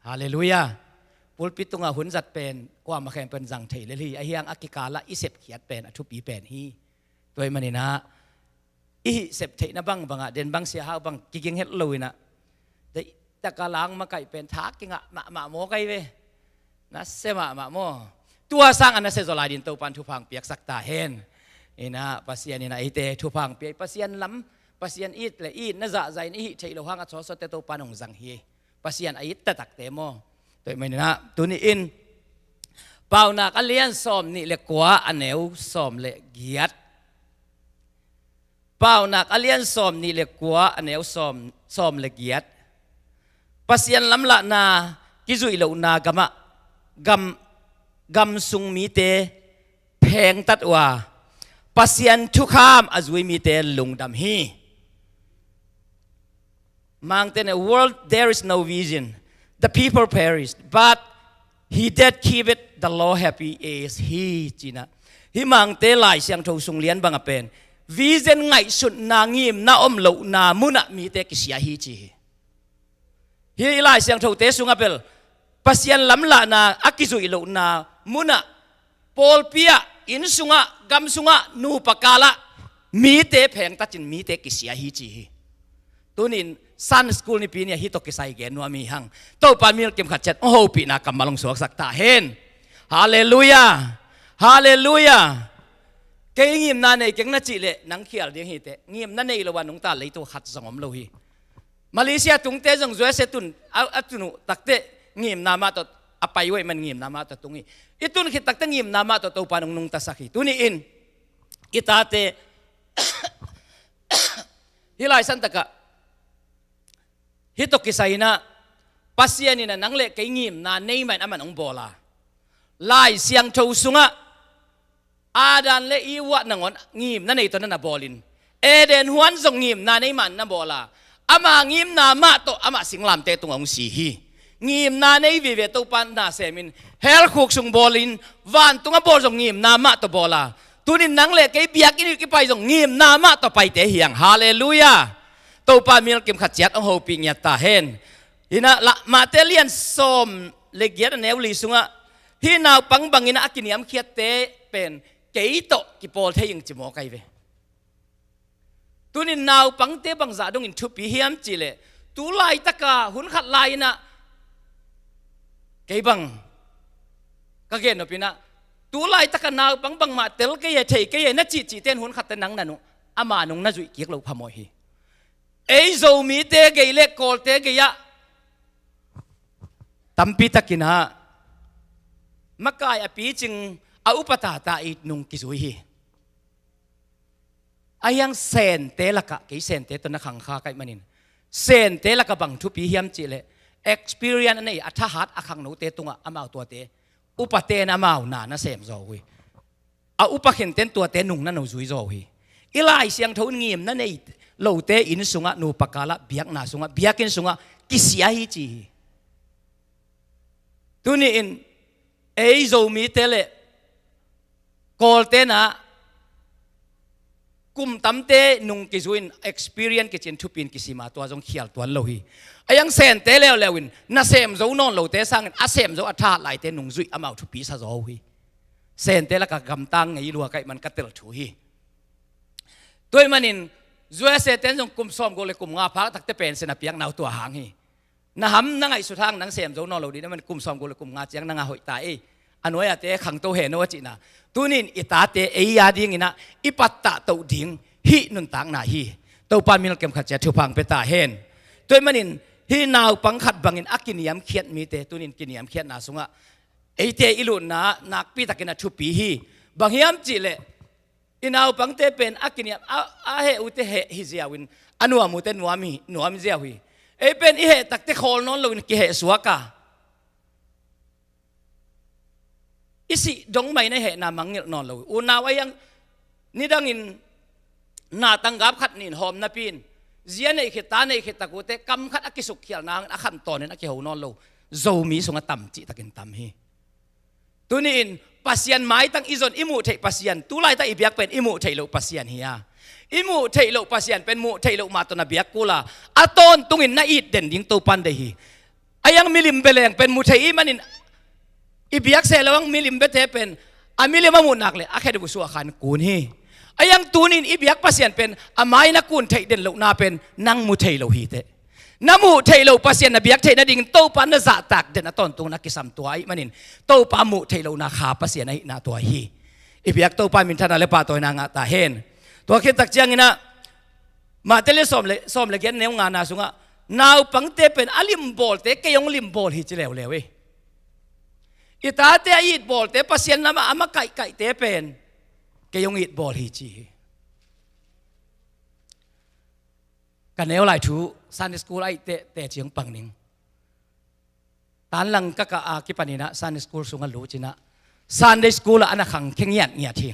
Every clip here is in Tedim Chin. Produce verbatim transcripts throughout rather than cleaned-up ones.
Halleluiah. Pulpit tungah hun zat pen kuamah khempeuh in zang thei lel hi. Ahi hang a kikalah i sepkhiat pen a thupi pen hi. Tua ahih manin ah i hih sep theihna bangbang ah, den bang sia hau bang kiging het lo in ah, deihtak a lang makaih pen tha kingah mahmah maw kai ve. Nasia mahmah maw? Tua sang a nasia zaw lai dingin Topan thupha hong piaksak ta hen. In ah Pasian in ah eite thupha hong pia hi. Pasian lam, Pasian it le itna zahzah in i hih theih loh hang a sawtsawtte Topan hong zang hi. Pasian a it taktakte maw? Tua ahih manin ah tuni-in Paunak a lian sawm nih le kua, a neu sawm le giat. Paunak a lian sawm nih le kua, a neu sawm, sawm le giat. Pasian lamlahna kizuih lohna gamah, gam, gam sung mite phengtat uh a, Pasian thukham a zui mite lungdam hi. Mangte in, "World, there is no vision. The people perished, but he that keepeth the law, happy is he," ci-in ah, hih Mangte Lai Siangtho sung lian bang a pen vision, ngaihsutna, ngimna om lohna munah mite kisia hi ci hi. Hih Lai Siangthote sungah bel Pasian lamlahna a kizuih lohna munah, pawlpi ah, inn sungah, gam sungah, nupa kalah mite phengtat in mite kisia hi ci hi. Tuni-in Sunday School Nipi ni-ah hih tawh kisai gen nuam hi hang. Topa min kim khat ciat hong hopihna kammal hong suaksak ta hen. Halleluiah. Halleluiah. Kei ngimna nei keng na cih leh nang khial ding hi teh. Ngimna nei lo a nungta leitung khat zong om lo hi. Malaysia tungte zong U S A tun, a, a tun uh takteh ngimna mah tawh a pai uh ahih man ngimna mah tawh tung hi. I tun khit takteh ngimna mah tawh Topa in hong nungtasak hi. Tuni-in i tate hih lai santak ah hih tawh kisai in ah, Pasian in ah nang le kei ngimna nei mah in aman hong bawl a, Lai Siangtho sungah Adam le Eve nangawn ngimna nei tawh na na bawlin, Eden huan zong ngimna nei mah in na bawl a, ama ngimna mah tawh amah singlamteh tungah hong si hi. Ngimna nei vive Topa in na semin, hell khuk sung bawlin, vantung a bawl zong ngimna mah tawh bawl a, tuni-in nang le kei biakinn i kipai zong ngimna mah tawh paite hi hang. Halleluiah. Topa min kim khat ciat hong hopih ngiat ta hen. In ah Mate lian sawm le giat, a neu li sungah, hih naupang bangin a kiniamkhiatte pen kei tawh kipawl thei ing ci maw kai ve. Tuni-in naupangte bangzah dongin thupi hiam cih leh, tu laitaka hun khat lai-in ah kei bang ka gen nop in ah, tu laitaka naupang bangmah tel kei e, thei kei e na cihcihte in hun khat teh nang na nung, ama nung na zuih kik loh phamawh hi. Ei Zomite gei le Kawlte gei ah tampi takin ah makai a picing, a upa tata i nung kizui hi. Ahi hang Sente lakah, kei Sente tawh na khangkhia ka hih manin, Sente lakah bang thupi hiam cih leh, experience a nei, a thahat, a khangnote tungah amau tuate, upate in amau na na sem zaw uh hi. A upa khente in tuate nung na na zui zaw uh hi. I Lai Siangtho in ngimna nei lote inn sungah, nupa kalah, biakna sungah, biakinn sungah kisia hi ci hi. Tuni-in ei Zomite le Kawlte in ah kum tamte nung kizui-in experience kici-in thupi-in kisim a, tua zong khial tuan lo hi. Ahi hang Sente leuleu in na sem zo nawn lote sangin a sem zo, a thahat laite nung zuih amau thupi sa zaw uh hi. Sente lakah gamtang ngei lua ka hih man ka tel thu hi. Tua ahih manin U S A-te in zong kum sawmguk le kum nga phak takteh pension a piakna uh tua hang hi. Na ham, na ngaihsut hang nang sem zo nawn lo ding, na man kum sawmguk le kum nga ciang nang a hoih ta ei. A nuai-ate khangto hen aw a cihna. Tuni-in i tate ei a dingin ah i pattah toh ding hih nuntakna hi. Topa min kim khat ciat thupha hong pia ta hen. Tua ahih manin hih naupang khat bangin a kiniamkhiat mite tuni-in kiniamkhiatna sungah eite i lutna nakpi takin a thupi hi. Bang hiam cih leh, i naupangte pen a kiniam, a, a heh uhte heh hi ziau-in, a nuam uhte nuam hi, nuam ziau hi. Ei pen i heh takteh khawl nawn loin kiheh suak a, i sih dong mah in a hehna mangngilh nawn lo hi. Unau, ahi hang nidangin natang gap khat nih in hawm napi-in, zi a neih khit, ta neih khit tak uhte kam khat a kisukkhialna hangin a khan tawnin a kiho nawn lo Zomi sungah tam cihtakin tam hi. Tuni-in Pasian maitang i zon, i muh theih Pasian, tu laitak i biak pen i muh theih loh Pasian hi a, i muh theih loh Pasian pen muh theih loh mah tawh na biak kul a, a tawntungin na it den ding Topa in deih hi. A iang milim beleng pen mu thei i manin, i biak seh lo ang milim bete pen a milim a muh nak le a khe deuh suah khan kun hi. A iang tunin i biak Pasian pen a mai na kun theih den lohna pen nang mu thei lo hi teh. Na muh theih lo Pasian na biak theih nadingin Topa na zahtak den a tawntung na kisam tua ahih manin Topa muh theih lohna kha Pasian ahihna tua hi. I biak Topa minthanna le pahtawina ngah ta hen. Tua khit tak ciangin ah Matthai le sawm le, sawm le giat neu ngana sungah naupangte pen a limbawlte kei hong limbawl hi ci leuleu hi. I tate a itbawlte Pasian lamah a makaihkaihte pen kei hong itbawl hi ci hi. Ka neu lai thu Sunday school a ihteh teci hong pang ning. Tanlang ka kah a kipaninah Sunday school sungah lucinah Sunday school ah a na khangkhia ngiatngiat hi.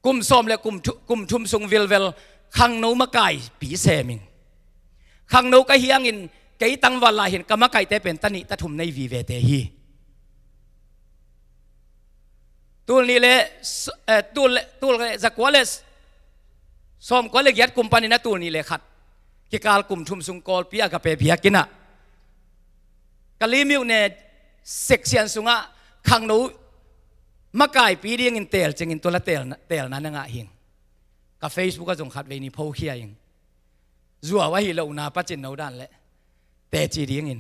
Kum sawm le kum thu-, kum thum sung vilvel khangno makaipi sem ing. Khangno ka hi hangin kei tangval lai hin ka makaihte pen ta nih ta thum nei vivete hi. Tul nih le s-, eh, tul le, tul le zakua le s-, sawmkua le giat kum panin a tul nih le khat kikal kum thum sung Kawlpi Agape biakinn ah Kalaymyo ne section sungah khangno makaipi dingin teel cingin tua la teelna, teelna na ngah hing. Ka Facebook ah zong khat vei ni phokhia hing. Zuau ahi lohna pacin no dan le teci dingin.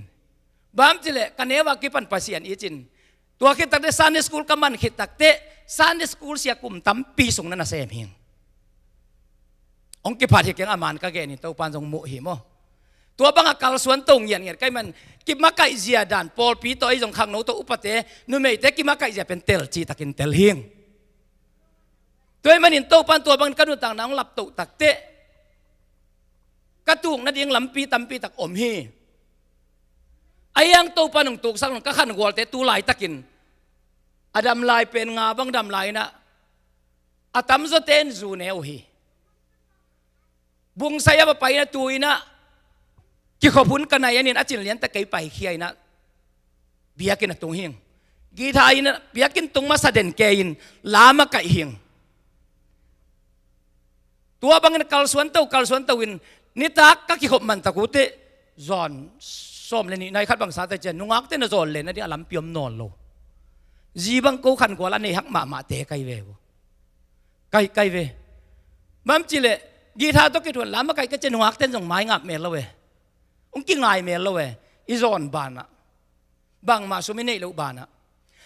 Bang ci le ka neu a kipan Pasian i cin. Tua khit takte Sunday school ka man khit takte Sunday school sia kum tampi sung na na sem hing. Hong kiphat hi keng a man ka genin Topan zong muh hi maw. Tua bangah kalsuan to ngiatngiat ka hih man kimakaih zia dan pawlpi tawh ei zong khangno tawh upate numeite kimakaih zia pen tel citakin tel hing. Tua hih manin Topan tua bangin ka nuntakna hong laptoh takte ka tuk nading lampi tampi tak om hi. A iang Topan hong tuksak nung ka khangualte tu laitakin a dam lai pen nga bang dam lai inah a tamzawte in zu ne uh hi. Bungsai a va pai inah tu inah kikhop hun ka nai anin a cin lianta kei paikhia inah biakinn a tung hing. Githa inah biakinn tung masa den kei in lam a kaih hing. Tua bangin kalsuan to, kalsuan to in nitak ka kikhop man tak uh teh zawn sawm le nih nai khat bang sa teh cian nungakte na zawn le na ding a lampi om nawn lo. Zi bang ko khangual a nei hak mahmahte kai ve uh. Kai, kai ve. Bang ci le githa tawh kithuan lam a kai ka cian nungakte in zong mai ngap mel lo ve. Hong kingai mel lo ve. I zawn banah bangmah sum i neih loh banah.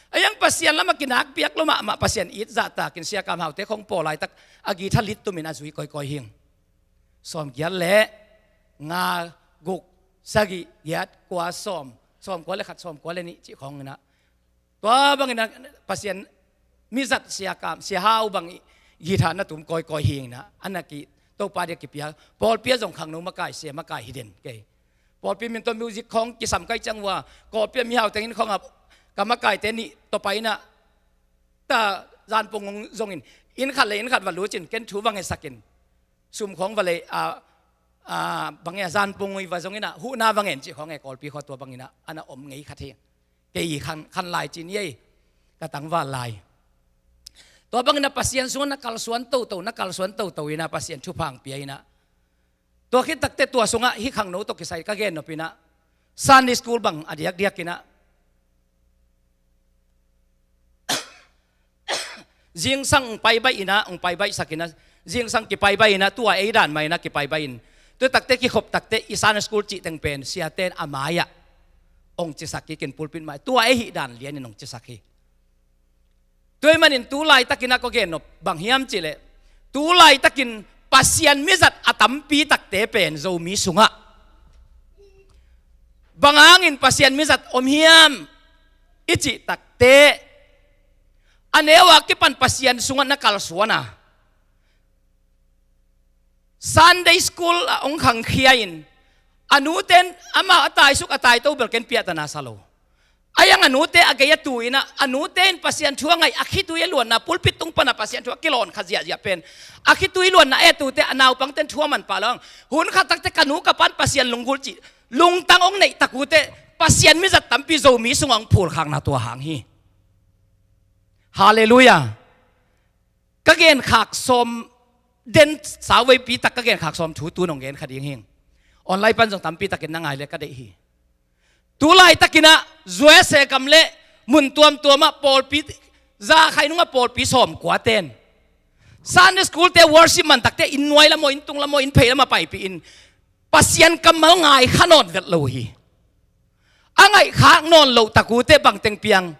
A iang Pasian lamah kinak piak lo mahmah Pasian it zahtakin Sia Kam Haute khong pawl laitak a githa lit tumin a zui kawikawi hing. Sawm giat le nga guk sagih giat kua sawm, sawm kua le khat, sawm kua le nih cih khong inah. Tua bangin a Pasian mizat Sia Kam, Sia Hau bang i githa na tum kawikawi hing inah. A na ki Topa dia kipia pawlpi a zong khangno makai sia makai hi den kei. Pawlpi min tawh music khawng kisam kai ciang uh a, Kawlpi a mihau tengin khawng a ka makaite nih tawh pai inah ta zanpung zongin inn khat le inn khat va lucin ken thu va ngetsakin sum khawng va lei a, a, bang e a zanpung ui va zongin ah huhna va ngen cih khawng e Kawlpi khua tua bangin ah a na om ngei khat hi. Kei khan, khan lai cin i ei ka tangval lai. Tua bangin ah Pasian sungah na kalsuan toto, na kalsuan toto inah Pasian thupha hong pia inah. Tua khit takte tua sungah hih khangno tawh kisai ka gen nop inah Sunday school bang a diakdiak inah zingsang hong paibaih inah, hong paibaihsak inah, zingsang kipaibaih inah, tua ei dan mah inah kipaibaih in. Tua takte kikhop takte i Sunday school cih teng pen siate in a mai-ah hong cisak kikin pulpit mai. Tua ei hih dan lianin hong cisak hi. Tua hih manin tu laitakin a ka gen nop bang hiam cih leh tu laitakin Pasian mizat a tampi takte pen Zomi sungah bang hangin Pasian mizat om hiam i cih takte a neu a kipan Pasian sungah na kalsuan a Sunday school a hong khangkhia in a nute in amah a taisuk a taito bel ken piahtana sa lo. A iang a nute a gei a tu inah a nute in Pasian thu a ngaih a khitui a luanna pulpit tung panah Pasian thu a kilawn kha ziahziah pen a khitui luanna e tute a naupangte in thu a man pah lo ang. Hun khat takte ka nu ka pan Pasian lunggulh cih lungtang hong neih tak ute Pasian mizat tampi Zomi sungah hong phulkhakna tua hang hi. Halleluiah. Ka genkhak sawm den sauveipi tak ka genkhak sawm thu tun hong gen kha ding hing. Online pan zong tampi takin na ngai le ka deih hi. Tu laitakin ah U S A gam le mun tuamtuam ah pawlpi, za khai nung ah pawlpi sawmkua ten Sunday school te, worship man takte inn nuai lam aw, inn tung lam aw, inn phei lam ah paipih in Pasian kammal ngai kha nawn vet lo hi. A ngaih khak nawn loh tak uh teh bang teng piang.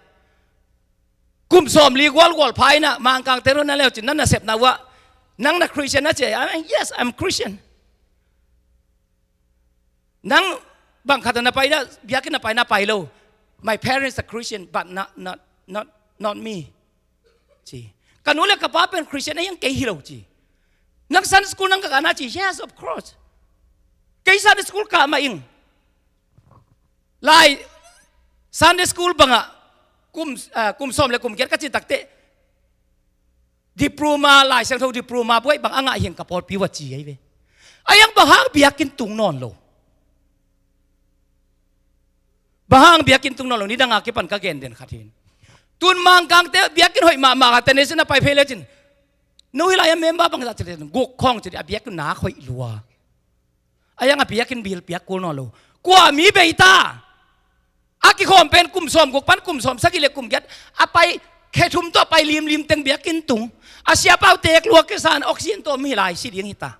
Kum sawmli gualgual pha in ah Mangkangte ruang na le uh cin, na nasepna uh ah, nang na Christian na ci a, "Yes, I'm Christian." Nang bang khat ah na pai na, biakinn na pai na, pai lo. "My parents are Christian, but not, not, not, not me," ci. "Ka nu le ka pa pen Christian a hi ing, kei hi lo," ci. "Nang Sunday school nang ka kah na?" ci. "Yes, of course. Kei Sunday school kah mah ing." Lai Sunday school bangah kum, ah, kum sawm le kum giat ka cin takteh diploma, Lai Siangtho diploma buai bang a ngah hi ing ka pawlpi uh a ci ahi ve. Ahi zong bang hang biakinn tung nawn lo? Bang hang biakinn tung nawn lo? Nidang a kipan ka gen den khat hi. Tun Mangkangte biakinn hoih mahmah khat, te nei sin a pai phei le cin, "No, hih lai a member bangzah ci le?" "Guk khawng," ci dih, "a biakinn nak hoih lua." Ahi zong a biakinn bill piak kul nawn lo. Kua mi bei ta? A kikhawm pen kum sawmguk pan kum sawmsagih le kum giat a pai, khe thum tawh a pai limlim teng biakinn tung. A siapau teek lua kisa in oxygen tawh om hi lai si ding hi ta.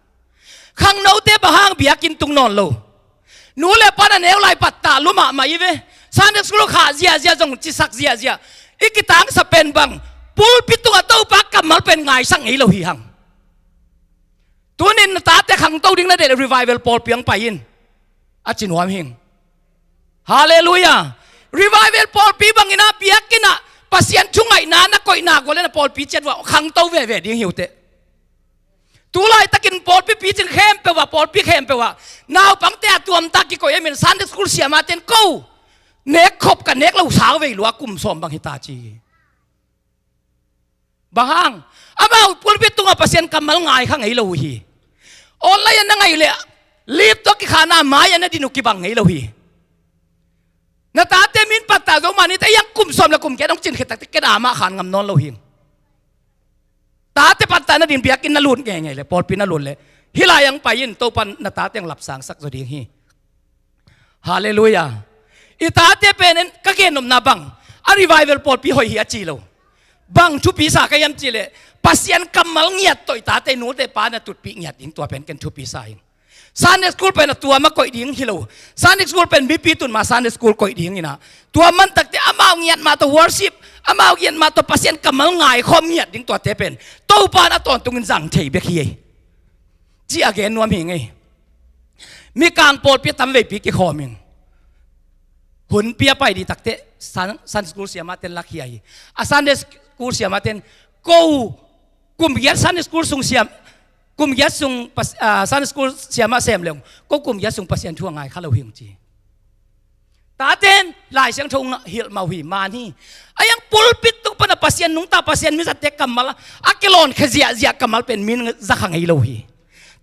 Khangnote bang hang biakinn tung nawn lo? Nu le pa na neu lai pattah lua mahmah hi ve. Sunday school khah ziahziah, zong cisak ziahziah. I kitangsap pen bang, pulpit tungah Topa kammal pen ngaisak ngei lo hi hang. Tunin na tate khangto ding na deih leh Revival pawlpi hong pai in, a ci nuam hi ing. Halleluiah. Revival pawlpi bangin ah biakinn ah Pasian thu ngaihna na koihna gual le na pawlpi ciat uh ah khangto veve ding hi uh teh. Tu laitakin pawlpi picin khempeuh ah, pawlpi khempeuh ah naupangte a tuamta kikoih ahih manin Sunday school siamate in, "Ko nek khop ka nek lo sau vei lua, kum sawm bang hi ta," ci hi. Bang hang? Amau pulpit tungah Pasian kammal ngai kha ngei lo uh hi. Online ah na ngai uh leh lip tawh kikhahna, mai ah na din uh kibang ngei lo hi. Na tate min pattah zo mah ni teh, ahi zong kum sawm le kum giat hong cin khit takteh kei dah mah khan ngam nawn lo hi. Tate pattah na din, biakinn na lut ngeingei leh, pawlpi na lut leh, hih lai hong pai in, Topa'n na tate hong lapsangsak zaw ding hi. Halleluiah. I tate pen in ka gen nopna bang, a Revival pawlpi hoih hi a ci lo. Bang thupi sa ka hiam cih leh Pasian kammal ngiat tawh i tate, nute pa na tutpih ngiat ding, tua pen ken thupi sa hi. Sunday school pen a tuam a koih ding hi lo. Sunday school pen mipi tun ma Sunday school koih ding in ah, tua man takteh amau ngiat mah tawh worship, amau ngiat mah tawh Pasian kammal ngaikhawm ngiat ding, tuate pen Topa'n a tawntungin zang thei bek hi ei, ci a gen nuam hi ing ei. Mikang pawlpi a tamveipi kikhawm ing. Hunpi a pai dih takteh Sun-, Sunday school siamate in lakhia hi. A Sunday school siamate in, "Ko kum giat Sunday school sung siam, kum giat sung pas-, ah, Sunday school siamah sem leng, ko kum giat sung Pasian thu a ngai kha lo hi ung," ci. Tate in Lai Siangtho ngah hilh mah uh hi, man hi. Ahi zong pulpit tung pan a Pasian nungta, Pasian mizatte kammal a kilawn khe ziahziah kammal pen min za kha ngei lo hi.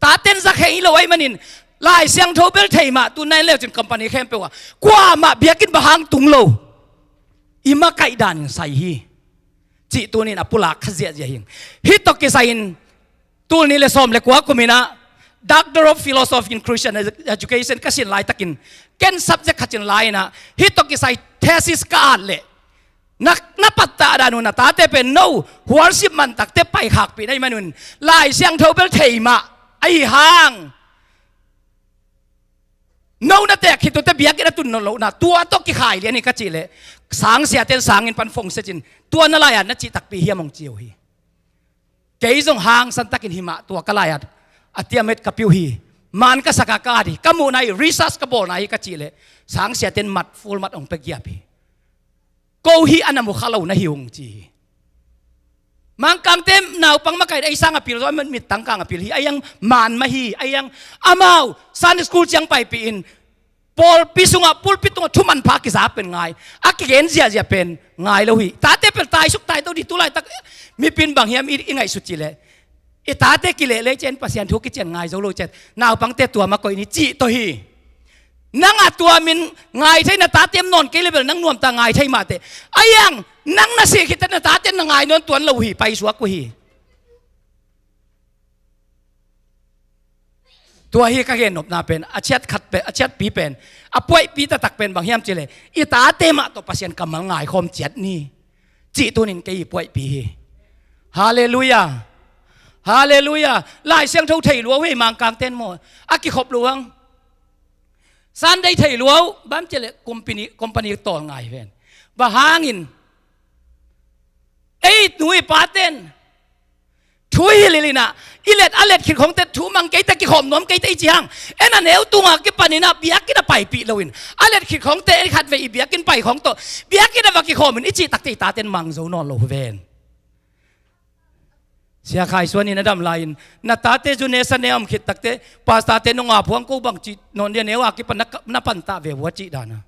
Tate in za khe ngei lo ahih manin Lai Siangtho bel thei mah, tu nai leu cin company khempeuh ah kuamah biakinn bang hang tung lo, i makaih dan in sai hi, cih tunin a pulak kha ziahziah hi ing. Hih tawh kisai in tul nih le sawm le kua kum in ah Doctor of Philosophy in Christian Edu-, Education ka sin laitakin, ken subject khat cin lai in ah, hih tawh kisai thesis ka at leh, na, na pattah dan uh na tate pen no worship man takteh paikhakpih na hih man un, Lai Siangtho bel thei mah ahi hang, no na teek khit uh teh biakinn a tun nawn lohna, tua tawh kikhai lian hi ka cih leh, sangsiate in sanginn pan phone set in, "Tua na lai-at na cih takpi hiam?" hong ci uh hi. Kei zong hangsan takin hih mah tua ka lai-at a tiamet ka piu hi. Man ka sak a ka at hi, ka muhna hi, research ka bawlna hi ka cih leh, sangsiate in mat, full mat hong pia giap hi. Ko hih a na mu kha lo na hi ung ci hi. Mangkangte naupang makaih ei sang a pil zaw, mittang kang a pil hi, ahi zong man mah hi, ahi zong amau Sunday school ciang paipih in, pawlpi sungah, pulpit tungah thu manpha kiza pen ngai, a kigen ziahziah pen ngai lo hi. Tate pen taisuk taito dih, tu laitak mipi in bang hiam i, i ngaihsut cih leh, i tate kileh lei cian, Pasian thu kician ngai zo lo cian, naupangte tuam a koih ni cih tawh hi. Nang a tuamin ngai thei na tate om nawn kei leh bel nang nuamta ngai thei mah teh. Ahi zong nang na sih khit teh na tate na ngai nawn tuan lo uh hi, paisuak uh hi. Tua hi ka gennopna pen, a ciat khat pen, a ciatpi pen, a puaihpi taktak pen bang hiam cihleh, i tate mah tawh Pasian kammal ngaikhawm ciat ni, cih tunin kei i puaihpi hi. Halleluiah. Halleluiah. Lai Siangtho thei lua uh hi, Mangkangten maw, a kikhop lua uh hang. Sunday thei lua uh, bang hiam cihleh company, company tawl ngai hi ven. Bang hangin, ei nu i paten thu hilh hilh in ah, i let a let khit khawngte, thu mang kei teh, kikhawm nuam kei teh i ci hang, en a neu tunga kipan in ah biakinn ah paipih loin, a let khit khawngte, en khatvei i biakinn pai khawng tawh biakinn ah va kikhawm in i cih takteh i taten mang zo nawn lo uh ven. Sia Khai Suan in a dam lai-in, na tate zu ne sa ne a om khit takteh, pastor te nong ap uh hang, ko bang cih nawn dia, neu a kipan na, na pantah ve uh a, cih dan a.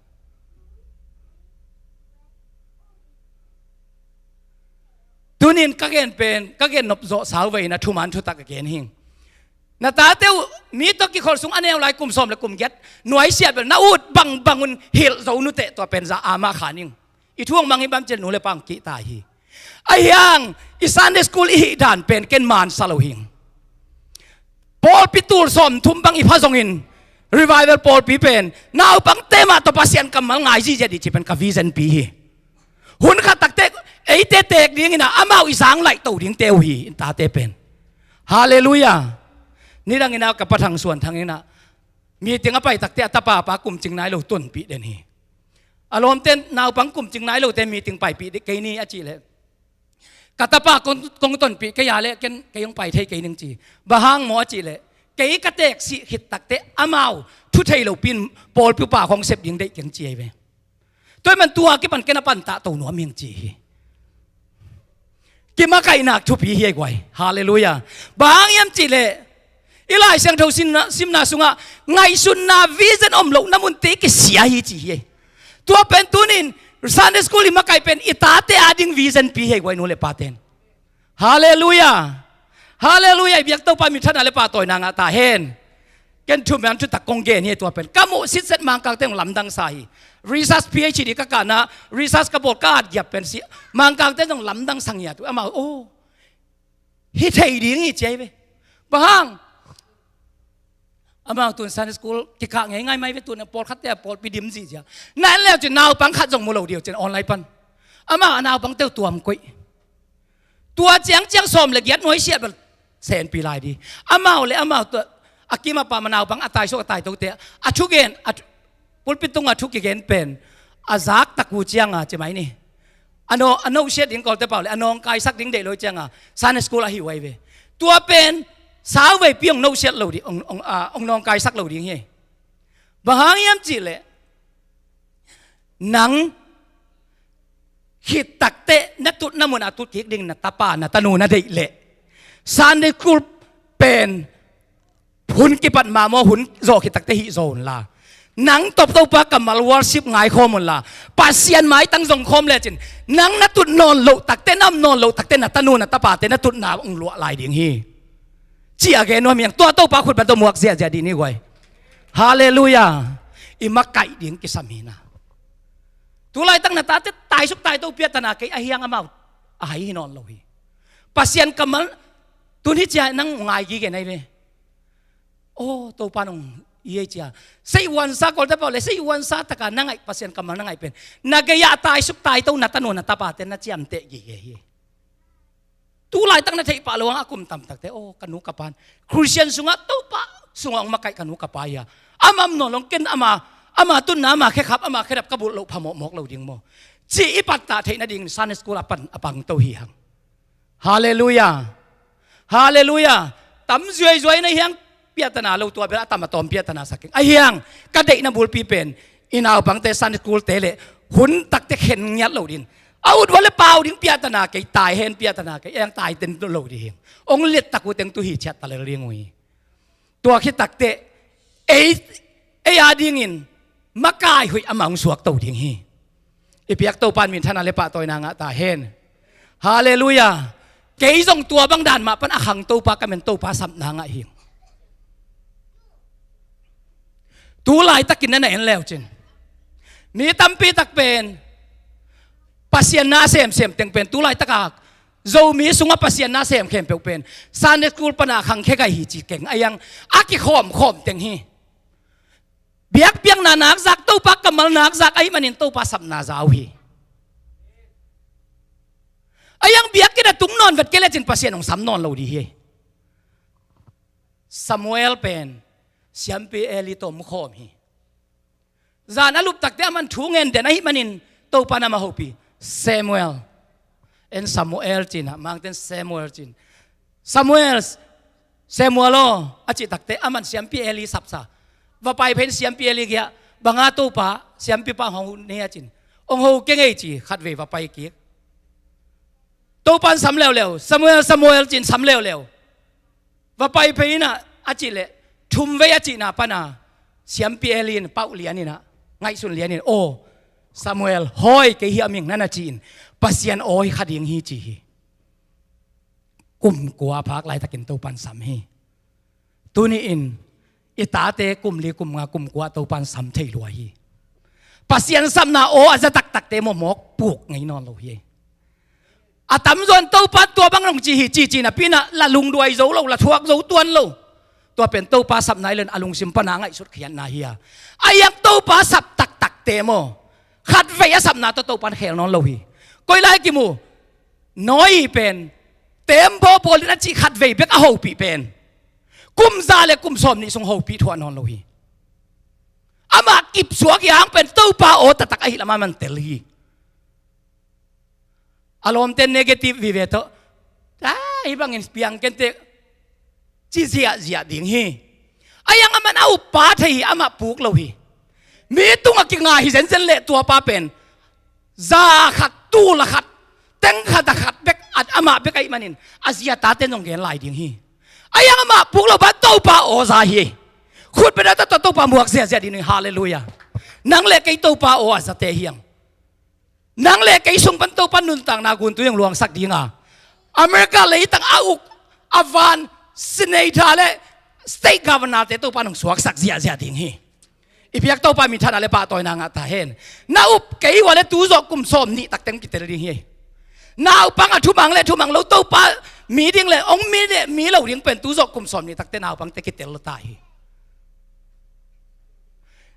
Tunin ka gen pen, ka gennop zawh sau ve in ah, thuman thutak a gen hing. Na tate uh mi tawh kikholh sung a neu lai, kum sawm le kum giat nuaisiah bel na ut bangbang un hilh zo nuteh, tua pen za a mah kha ning. I thu hong mang hi, bang hiam cihleh nu le pa hong kihta hi. Ahi hang i Sunday school i hih dan pen ken man sa lo hing. Pawlpi tul sawmthum bang i pha zongin, Revival pawlpi pen naupangte mah tawh Pasian kammal ngai ziahziah ding cih pen ka vision pi hi. Hun khat takteh eite teek dingin ah, amau i zang laih to dingte uh hi, i tate pen. Halleluiah. Nidangin ah ka Pa Thang Suan Thang in ah, meeting a pai takteh a tapa pa kumcing nai lo tonpih den hi. A lawmten, naupang kumcing nai lote meeting paipih kei ni a cihleh, ka tapa kong, kong tonpih kei a leh ken, kei hong pai thei kei ning ci. Bang hang maw a cihleh, kei ka teeksih khit takteh amau thu thei lopi in pawlpi upa khawng sep ding deih keng ci ahi ve. Tua ahih man tua kipan ken a pantah to nuam hing ci hi. Kimakaihnak thupi hi ei guai. Halleluiah. Bang hang hiam cihleh, i Lai Siangtho simna, simna sungah, ngaihsutna vision om lohna munte kisia hi ci hi ei. Tua pen tunin Sunday school i makaih pen i tate ading vision pi hi ei guai, nu le paten. Halleluiah. Halleluiah. I biak Topa min thanna le pahtawina ngah ta hen. Ken thuman thutak kong gen hi, tua pen ka muh sitset Mangkangte hong lamdang sa hi. Research, P H D ka kahna, research ka bawl, ka at giap pen si, Mangkangte hong lamdang sa ngiat uh, amau, oh, hi thei ding hi ci ahi ve. Bang hang? Amau tun Sunday school kikah ngeingai mai ve, tun pawlkhatte a pawlpi dim zihziah. Na en leu cin naupang khat zong mu lo ding uh cin online pan. Amau a naupangte uh tuam koih. Tua ciangciang sawm le giat nuaisiah bel senpi lai ding. Amau le amau tua, a kim a pam a naupang a taisuak a taitote, a thugen, a thu, pulpit tungah thu kigen pen a zak tak uh cianga ci mai ni. A no, a nosiat ding, Kawlte pau le a nawngkaisak ding deih lo uh cianga Sunday school a hi uh ahi ve. Tua pen sauveipi hong nosiat lo ding, hong, hong, a, hong nawngkaisak lo ding hi. Bang hang hiam cihleh, nang khit takteh na tutna mun a tut kik ding na tapa na tanu na deih leh, Sunday school pen hun kipat ma maw, hun zawh khit takteh hih zaw unla, nang tawh Topa kammal worship ngaikhawm unla, Pasian maitang zong khawm lecin, nang na tut nawn loh takteh, na om nawn loh takteh na tanu na tapate na tutna hong luah lai ding hi. Ci a gen nuam hi hang. Tua Topa khut bang tawh muak ziahziah dih ni guai. Halleluiah. I makaih ding kisam hi na. Tulaitak na tate taisuk taito piahtana kei ahi hang amau a hai hi nawn lo hi. Pasian kammal tun hi cia nang ngai gige nai ve. Oh, Topa nong i ei cia. Sei uansa, Kawlte pau le, sei uansa taka na ngaih, Pasian kammal na ngaih pen, na gei-ah taisuk taito na tanu na tapate na ciamteh gige hi. Tulaitak na theih pah lo hang a kum tamtakte, oh, ka nu ka pan Khristian sungah Topa sungah hong makaih ka nu ka pa hi a, amah om nawn lo hang ken ama, ama tunna, ama khekhap, ama khedap ka bulh loh phamawhmawh lo ding maw, ci i pattah theih nading Sunday school a pan a pangto hi hang. Halleluiah. Halleluiah. Tam zuaizuai na hi hang, piahtana lo, tua bel a tam a tawm piahtana sak keng. Ahi hang ka deihna bulpi pen i naupangte Sunday school-te le hun takte khen ngiat lo ding. A ut ua le pau ding piahtana kei, tai hen piahtana kei, ei hang tai ten lo ding hi. Hong let tak uh teng tu hi ciat ta lel ding uh hi. Tua khit takteh ei, ei adingin makai hoih amah hong suakto ding hi. I biak Topa in minthanna le pahtawina ngah ta hen. Halleluiah. Kei zong tua bang dan mah pan a khang Topa ka man, Topa sapna ngah hi. Tulaitakin na na en leu cin, mi tampi tak pen Pasian na a semsem teng pen tulaitaka Zomi sungah Pasian na sem khempeuh pen Sunday school pana khangkhia gai hi ci keng a, a kikhawmkhawm teng hi. Biakpiakna nak zak, Topa kammal nak zak ahih manin Topa sapna za uh hi. A, biakinn a tung nawn vet kei lecin Pasian hong sam nawn lo ding hi. Samuel pen siampi Eli tawh om khawm hi. Zan a lup takte aman thu ngen den ahih manin Topa in amah hopih, Samuel. En Samuel ci-in ah, Mangten Samuel ci-in. Samuel, Samuel aw, a cih takte aman siampi Eli sapsa. Va pai phei in siampi Eli kiangah, bang a Topa siampi pa hong huh ni a ci-in. Hong ho keng ei ci, khatvei va pai kik. Topa in sam leuleu, Samuel, Samuel ci-in sam leuleu. Va pai phei in ah, a cih leh, thumvei a cihna pana siampi Eli in pauh lian in ah, ngaihsun lian in, aw Samuel, hawi kei hiam ing, na na ci-in, Pasian aw hi kha ding hi ci hi. Kum kua a phak laitakin Topa in sam hi. Tuni-in i tate kum li, kum nga, kum kua Topa in sam thei lua hi. Pasian sapna aw a za taktakte maw, mawk puk ngei nawn lo hi. A tamzaw in Topa tua bang hong ci hi ci ci napi in ah la lungduai zo lo, la thuak zo tuan lo. Tua pen Topa sapna hi lo-in a lungsim pana ngaihsut khiatna hi a. A, Topa sap taktakte maw, khatvei a sapna tawh Topa in khel nawn lo hi. Koi lai kimu, Noah pen, tembaw bawl in a cih khatvei bek a hopih pen, kum za le kum sawmnih sung hopih thuah nawn lo hi. Amah kipsuak hi a, hang pen Topa aw taktak ahih lam a man tel hi. A lawmte negative vive tawh, a, hih bangin piang kei inteh ci ziahziah ding hi. A, aman a uppa thei hi, amah puk lo hi. Mi tungah kinga hi zenzen leh tua pa pen za khat, tul a khat, teng khat a khat bek, amah bek ahih manin a zi a tate in zong gen lai ding hi. A, amah puk lo pa, Topa aw za hi. Khut beng a, Topa muak ziahziah ding hi. Halleluiah. Nang le kei Topa aw a zate hi hang. Nang le kei sung pan Topa nuntakna guntui hong luangsak ding a, America leitang a uk a van senator le state governor-te Topa in hong suaksak ziahziah ding hi. I biak Topa minthanna le pahtawina ngah ta hen. Na up kei uh a leh tu zawh kum sawmnih tak teng kitel ding hi. Naupang a thumang le thumang lo, Topa mi ding le hong mi le mi lo ding pen tu zawh kum sawmnih tak teng naupangte kitel lo ta hi.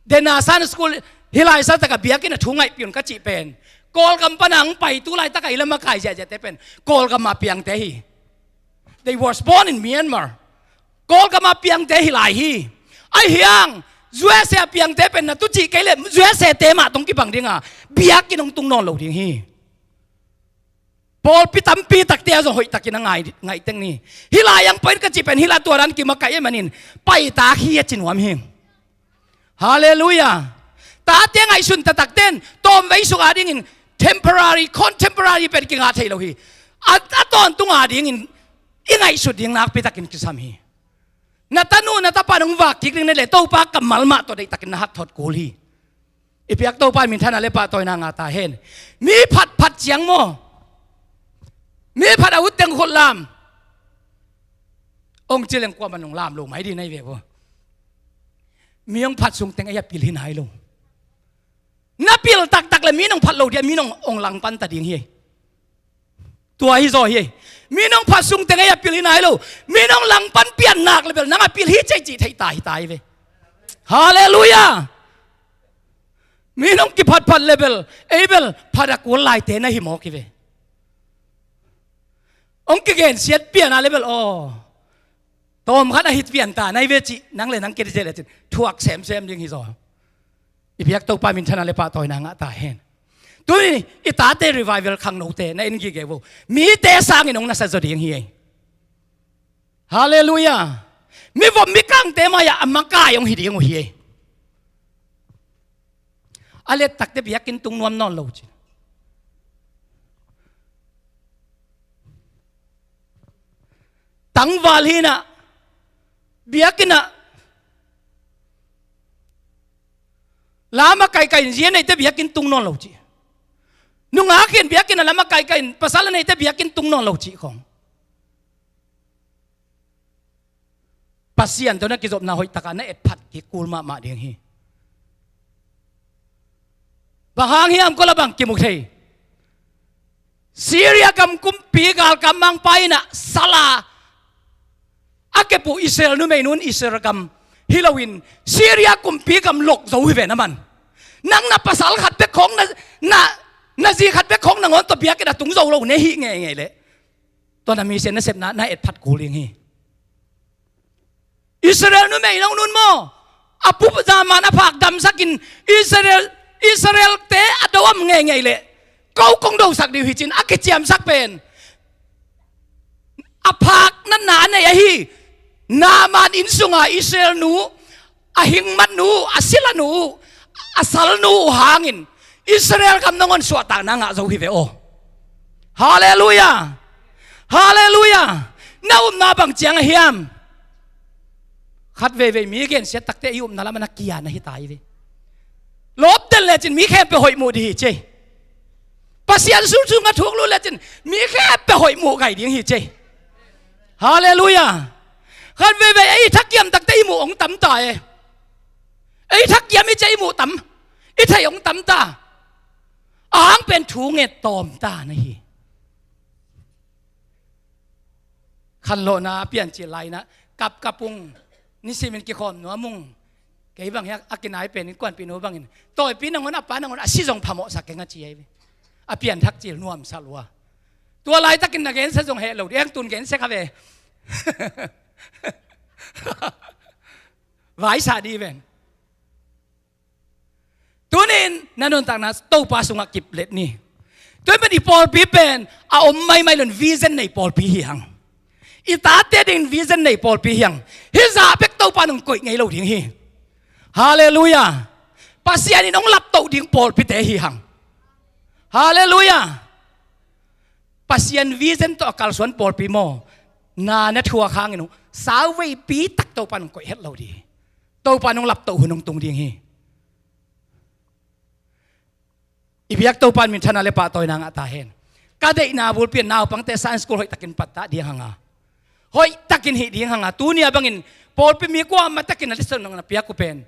Dena Sunday school, hih lai saltak a biakinn a thu ngaihpih un ka cih pen, Kawlgam pana hong pai, tu laitak a i lamakai ziahziahte pen Kawlgam a piangte hi. They was born in Myanmar. Kawlgam a piangte hi lai hi. Ahi hang U S A a piangte pen na tu cih kei leh U S A-te mah tawh hong kibang ding a, biakinn hong tung nawn lo ding hi. Pawlpi tampi takte ah zong hoihtakin a ngai, ngaih teng ni. Hih lai hong pai in ka cih pen, hih lai tua dan kimakaih ahih manin paitak hi a ci nuam hi. Halleluiah. Tate ngaihsun taktak ten tawmvei sung adingin temporary, contemporary pen kinga thei lo hi. A, a tawntung adingin i ngaihsut ding nakpi takin kisam hi. Na tanu na tapa nong vak kik ding na hih leh Topa kammal mah tawh deihtakin na hak thawt kul hi. I biak Topa minthanna le pahtawina ngah ta hen. Mi phatphat ciang maw, mi phat a ut teng khut lam, hong ci leng kuamah nong lam lo mai ding na hi ve uh. Mi hong phat sung teng ei a pil hi nai lo. Na pil taktak le mi nong phat lo ding a, mi nong hong langpan ta ding hi. Tua hi zaw hi. Mi nong phat sung teng ei a pil hi nai lo. Mi nong langpan pian nak le bel nang a pil hi cei cih theih ta hi ta hi ve. Halleluiah. Mi nong kiphatphat le bel, ei bel phat a kul laite na hi mawk hi ve. Hong kigensiat pian a le bel, aw, tawmkhat a hih pian ta na hi ve cih nang le nang kidel le cin thuak semsem ding hi zaw. I biak Topa minthanna le pahtawina ngah ta hen. Tuni i tate revival khangnote na en gige uh, mite sangin hong nasa zaw ding hi ei. Halleluiah. Mivom mikangte mai-ah a makai hong hi ding uh hi ei. A let takte biakinn tung nuam nawn lo ci. Tangval hi-in ah, biakinn ah la a kaikai in, zia neite biakinn tung nawn lo ci. Nungak hi-in biakinn ah la a kaikai in, pasal a neite biakinn tung nawn lo ci khong. Pasian tawh na kizopna hoih takah na etphat kik kul mahmah ding hi. Bang hang hiam, kua la bang kimu thei? Syria gam kumpi galkap mangpa in ah sal a a kep uh Israel numei nu in Israel gam hi loin Syria kumpi gam lok zo hi ve na man. Nang na pasal khat bek khawng na, na, na zi khat bek khawng nangawn tawh biakinn a tung zo lo na hih ngeingei leh tua na misian nasepna na etphat kul ding hi. Israel numei nong nun maw? A pu zaman a phak damsakin Israel, Israel-te a do om ngeingei leh ko kong dosak dih uh hi ci-in a kiciamsak pen a phak na na nei ahi. Naaman inn sunga Israel nu, a hingmat nu, a sila nu, a sal nu uh hangin Israel gam nangawn suahtakna ngah zo hi ve aw. Halleluiah. Halleluiah. Na upna bang ciang a hiam? Khat veivei mi gensiat takte i upna lamah na kia na hi ta hi ve. Lawp den lecin mi khempeuh hoih muh dih hi ci. Pasian sung sungah thuk lut lecin mi khempeuh hoih muh gai ding hi ci. Halleluiah. Khat veivei ei thakiam takte i muh hong tam ta e. Ei thakiam i ci i muh tam, i theih hong tam ta. A hang pen thu nget tawm ta na hi. Khanlawhna a piancil lai-in ah kapkap ung, nisimin kikhawm nuam ung. Kei bang hiah a kinai penin kuanpih nu bangin tawipi nangawn a pa nangawn a si zong phamawhsak keng a ci ahi ve. A pianthak cil nuamsa lua. Tua laitakin na gensa zong heh lo dih, heng tun gensa kha ve. Vaisa dih ven. Tunin na nuntakna Topa sungah kip let ni. Tua pen i pawlpi pen a om maimai lo-in vision nei pawlpi hi hang. I tate dingin vision nei pawlpi hi hang. Hih zah bek Topa in hong koih ngei lo ding hi. Halleluiah. Pasian in hong laptoh ding pawlpite hi hang. Halleluiah. Pasian vision tawh a kalsuan pawlpi maw, na na thuak hangin uh sauveipi tak Topa in hong koih het lo ding hi. Topa in hong laptoh hun hong tung ding hi. I biak Topa in minthanna le pahtawina ngah ta hen. Ka deihna bulpi in naupangte Sunday school hoihtakin pattah ding hanga, hoihtakin hih ding hanga, tuni-a bangin pawlpi mi kuamah takin a lesson nong na piak uh pen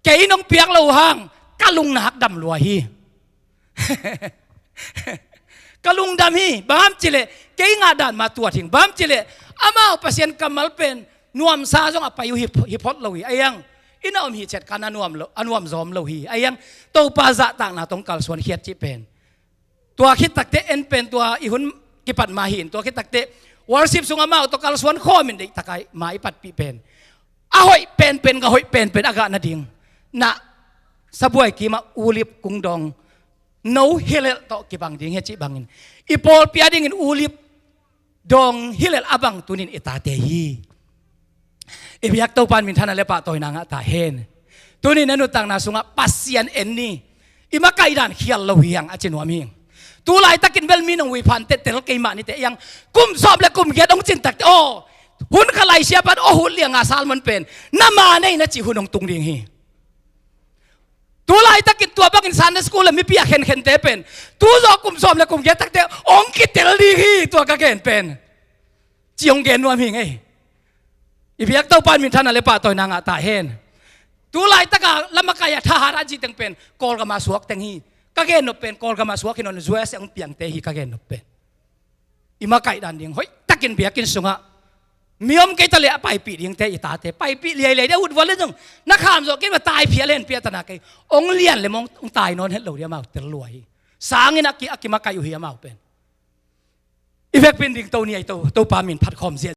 kei nong piak loh hang ka lung na hakdam lua hi. Ka lungdam hi. Bang hiam cih leh kei ngah dan mah tua ding. Bang hiam cih leh amau Pasian kammal pen nuamsa zong a pai uh hi, hi phot lo hi. Ahi hang inn a om hi ciat khan a nuam lo, a nuam zawm lo hi. Ahi hang Topa zahtakna tawh hong kalsuan khiat cih pen, tua khit takteh en pen tua i hun kipat ma hi-in, tua khit takteh worship sung amau tawh kalsuan khawmin deihtak a ma i patpih pen a hoih penpen, a hoih penpen a gah nading na sabuai kimah ulip kung dawng no hilelh tawh kibang ding hi a cih bangin i pawlpi a dingin ulip dawng hilelh a bang tunin i tate hi. I biak Topa in minthanna le pahtawina ngah ta hen. Tunin na nuntakna sungah Pasian en ni. I makaih dan khial lo hi hang a ci nuam hi. Tu laitakin bel mi nong ui phante tel kei mah nite, ahi hang kum sawm le kum giat hong cin takteh aw, hun kha lai sia pan aw, hut lianga sermon pen na ma nei na cih hun hong tung ding hi. Tu laitakin tua bangin Sunday school le mipi a khenkhente pen tu zawh kum sawm le kum giat takteh hong kitel ding hi, tua ka gen pen. Ci hong gen nuam hi ing ei. I biak Topa in minthanna le pahtawina ngah ta hen. Tu laitaka lamakai a thahat a cih teng pen Kawlgam a suak teng hi. Ka gen nop pen Kawlgam a suak hi nawn lo, U S A hong piangte hi ka gen nop pen. I makaih dan ding hoihtakin biakinn sungah mi om kei ta leh a paipih dingte i tate paipih liailiai ding a, ut vua le zong na kham zawh kei mah, tai phial hen, piatana kei hong lian le mong hong tai nawn het lo ding, amau tel lua hi. Sangin a ki, a kimakaih uh hi amau pen. I vekpi in dingto ni ei, To, Topa min phat khawm ziah.